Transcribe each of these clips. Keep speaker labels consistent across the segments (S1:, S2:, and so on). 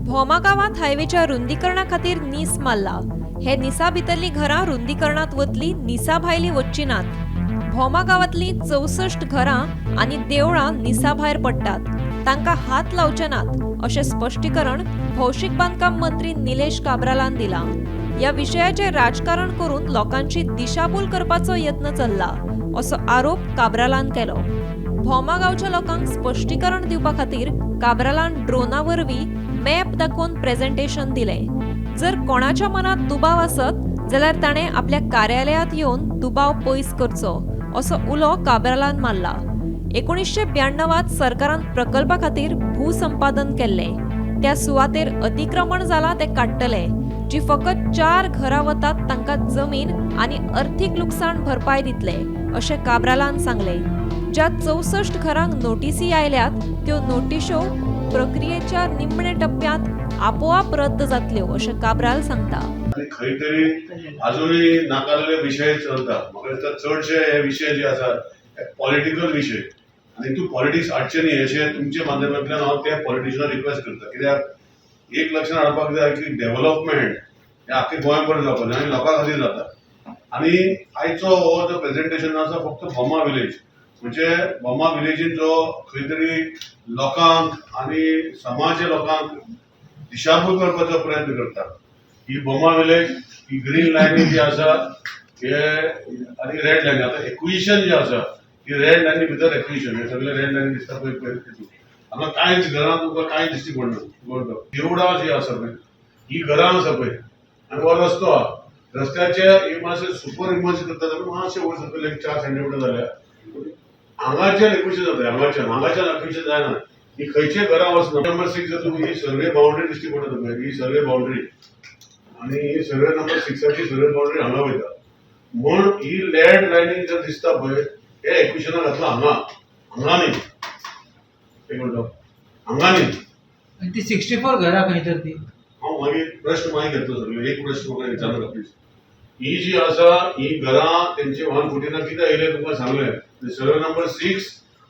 S1: भोमा गांवांत हायवेच्या रुंदीकरणा खातीर नीस मारला. हे निसा भितरलीं घरां रुंदीकरणांत वतली, निसा भायलीं वच्ची नात. भोमा गांवांतलीं 64 घरां आनी देवळां निसा भायर पडटात, तांकां हात लावचे नात, अशें स्पश्टीकरण भौशीक बांदकाम मंत्री निलेश काब्रालान दिलां. ह्या विशयाचें राजकारण करून लोकांची दिशाभूल करपाचो यत्न चल्ला, असो आरोप काब्रालान केलो. भोमा गांवच्या लोकांक स्पश्टीकरण दिवपा खातीर काब्रालान ड्रोना वरवीं मॅप दाखोवन प्रेझेंटेशन दिलें. जर कोणाच्या मनात दुबाव आसत जाल्यार ताणें आपल्या कार्यालयांत येवन दुबाव पयस करचो, असो उलो काब्रालान मारला. 1992त सरकारान प्रकल्पा खातीर भूसंपादन केल्लें. त्या सुवातेर अतिक्रमण जालां तें काडटले. जी फकत चार घरां वतात तांकां जमीन आनी अर्थीक लुकसाण भरपाय दितले, अशें काब्रालान सांगलें. ज्या 64 घरांक नोटीसी आयल्यात त्यो नोटिशो प्रक्रियेच्या निमणे टप्प्यांत आपोआप रद्द जातल्यो, अशें काब्राल सांगता.
S2: आनी खंय तरी अजुनूय नाकारलेले विशय चलता. म्हाका दिसता चडशे हे विशय जे आसात हे पॉलिटिकल विशय आनी तूं पॉलिटिक्स हाडचें न्ही, अशें तुमच्या माध्यमांतल्यान हांव त्या पॉलिटिशनाक रिक्वेस्ट करता. कित्याक एक लक्षात हाडपाक जाय की डेव्हलपमेंट हें आख्खें गोंयभर जावपाक जाय आनी लोकां खातीर जाता. आनी आयचो हो जो प्रेजेंटेशन आसा, फक्त भोमा विलेज, म्हणजे भोमा विलेजीन जो खंय तरी लोकांक आनी समाज लोकांक दिशाभूल करपाचो प्रयत्न करता. ही भोमा विलेज, ही ग्रीन लायनी जी आसा हे आनी रेड लायनी, आतां एक्विजिशन जे आसा ही रेड लायनी भितर एक्विजिशन, हे सगळे रेड लायनी दिसता पळय पळय तितून. हांगा कांयच घरां तुमकां कांय दिश्टी पडना. देवळां जी आसा पळय, ही घरां आसा पळय आनी हो रस्तो आहा, रस्त्याचे हे मातशें सुपर इमर्ज करता जाल्यार मातशें वयर सकयल एक 4 सेंटीमिटर जाल्या हांगाच्यान एक्विजिशन जाता. हांगाच्यान हांगाच्यान एक्विजिशन जायना. ही खंयचे घरां वचना. नंबर 6 जर तुमी ही सर्वे बाउंड्री दिश्टी पडटा पळय, ही सर्वे बाउंड्री आनी ही सर्वे नंबर 6ची सर्वे बाउंड्री हांगा वयता. म्हूण ही रेड लायनींग जर दिसता पळय, हे एक्विजिशनाक घातला हांगा, हांगा न्ही. एक म्हणटा, हांगा न्ही.
S3: आनी ती 64 घरां खंय तर ती?
S2: हांव मागीर प्रश्न मागीर घेतलो सगळे. एक प्रश्न म्हाका विचारनाका प्लीज. ही जी आसा ही घरां तेंची 114 कितें येयलें तुमकां सांगलें. सर्वे नंबर 6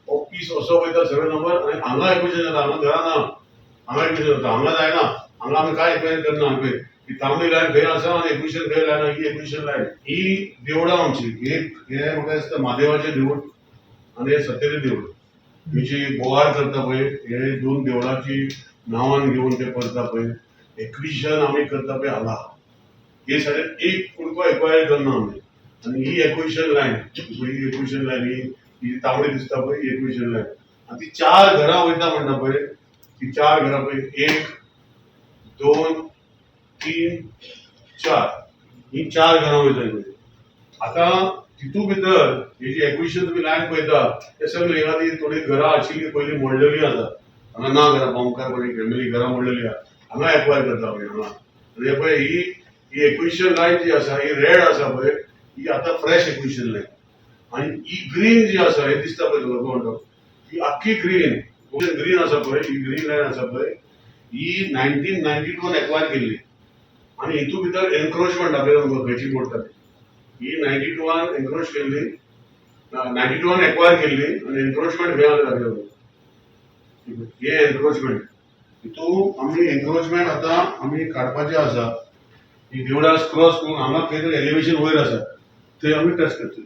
S2: हो पीस असो वयता सर्वे नंबर आनी हांगा एक्विजिशन जाता. हांगा घरां ना, हांगा एक्विजिशन जाता, हांगा जायना. हांगा आमी कांय एक्विजिशन करना. पळय, ही तांबडी लायन खंय आसा आनी एक्विजिशन खंय लायन. ही एक्विजिशन लायन. ही देवळां आमची. एक हे म्हाका दिसता म्हादेवाचें देवूळ आनी हे सत्तरी देवूळ. ही जी बोवाळ करता पळय, हे दोन देवळाची नांवान घेवन ते करता पळय. एक्विजिशन आमी करता पळय हांगा, हे सायडीन एक कुडको एक्वायर करना आमी. आनी ही एक्विजिशन लायन, ही एक्विजिशन लायन, ही ही तांबडी दिसता पळय, ही एक्विजिशन लायन. आनी ती चार घरां वयता म्हणटा पळय, ती चार घरां पळय, एक, दोन, तीन, चार, ही चार घरां वयता पळय. आतां तितू भितर ही जी एक्विजिशन तुमी लायन पळयता, ते सगळे हिंगा ती थोडी घरां आशिल्ली पयलीं मोडलेली आसा. हांगा ना घरां. बोमकार पळय फॅमिली घरां मोडलेली आहा. हांगा एक्वायर करता आमी हांगा. आनी हे पळय, ही ही एक्विजिशन लायन जी आसा, ही रेड आसा पळय, ही आतां फ्रेश एक्विजिशन लायन. आनी ही ग्रीन जी आसा, हे दिसता पळय तुका कोण, ही आख्खी ग्रीन ग्रीन आसा पळय, ही ग्रीन लायन आसा पळय, ही 1992 एक्वायर केल्ली. आनी हितू भितर एनक्रोचमेंट दाखयता तुमकां खंयची मोडटा ती. ही 92न एनक्रोच केल्ली, 92न एक्वायर केल्ली आनी एनक्रोचमेंट खंय आसा दाखयता तुमकां. हे एनक्रोचमेंट, हितू आमी एनक्रोचमेंट आतां आमी काडपाचें आसा. ही देवळास क्रॉस करून हांगा खंय तरी एलिवेशन वयर आसा, थंय आमी टच करतले.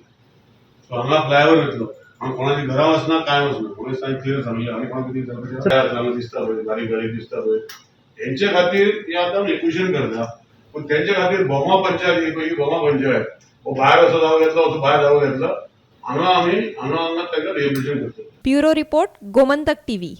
S2: सो हांगा फ्लायओवर वयतलो. हांगा कोणाची घरां वचना, कांय वचना. कोणी सारकें क्लियर सांगलें. आनी कोणाक कितें विचारपाचें? हांगा दिसता पळय, बारीक बारीक दिसता पळय, हेंचे खातीर हे आतां आमी एक्विजिशन करता. पूण तेंचे खातीर भोमा पंचायत ही पळय, ही भोमा पंचायत, हो भायर असो जागो घेतलो, असो भायर जागो घेतलो. हांगा आमी हांगा हांगा तांकां रिहेबिलिटेशन करतले.
S1: Bureau report, Gomantak TV.